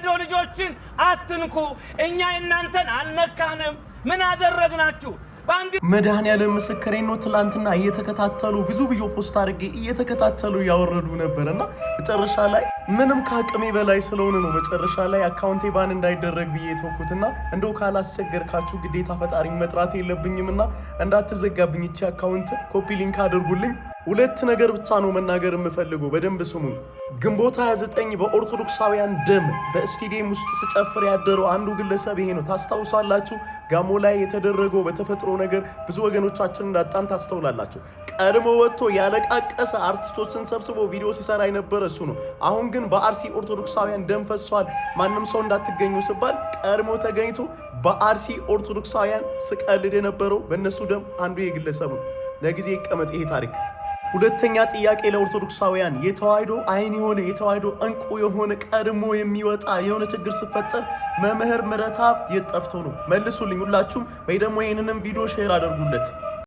የተዋህዶ ልጆችን አትንኩ። እኛ እናንተን አልነካንም። ምን አደረግናችሁ? በአንድ መድኃኔዓለም ምስክሬ ነው። ትላንትና እየተከታተሉ ብዙ ቪዲዮ post አድርጌ እየተከታተሉ ያወረዱ ነበር እና መጨረሻ ላይ ምንም ከአቅሜ በላይ ስለሆነ ነው መጨረሻ ላይ account ኤ ban እንዳይደረግ ብዬ የተውኩትና እንደው ካላስቸገርካችሁ ግዴታ ፈጣሪ መጥራት የለብኝምና እንዳትዘጋብኝ ይቺ account copy link አድርጉልኝ። ሁለት ነገር ብቻ ነው መናገር የምፈልገው፣ በደንብ ስሙኝ። ግንቦት 29 በኦርቶዶክሳውያን ደም በስቴዲየም ውስጥ ስጨፍር ያደረው አንዱ ግለሰብ ይሄ ነው። ታስታውሳላችሁ? ጋሞ ላይ የተደረገው በተፈጥሮ ነገር ብዙ ወገኖቻችን እንዳጣን ታስተውላላችሁ። ቀድሞ ወጥቶ ያለቃቀሰ፣ አርቲስቶችን ሰብስቦ ቪዲዮ ሲሰራ የነበረ እሱ ነው። አሁን ግን በአርሲ ኦርቶዶክሳውያን ደም ፈሷል፣ ማንም ሰው እንዳትገኙ ሲባል ቀድሞ ተገኝቶ በአርሲ ኦርቶዶክሳውያን ስቀልድ የነበረው በእነሱ ደም አንዱ ይሄ ግለሰብ ነው። ለጊዜ ይቀመጥ ይሄ ታሪክ። ሁለተኛ ጥያቄ ለኦርቶዶክሳውያን፣ የተዋህዶ አይን የሆነ፣ የተዋህዶ እንቁ የሆነ፣ ቀድሞ የሚወጣ፣ የሆነ ችግር ሲፈጠር መምህር ምህረተአብ የት ጠፍቶ ነው? መልሱልኝ ሁላችሁም፣ ወይ ደግሞ ይህንንም ቪዲዮ share አድርጉለት።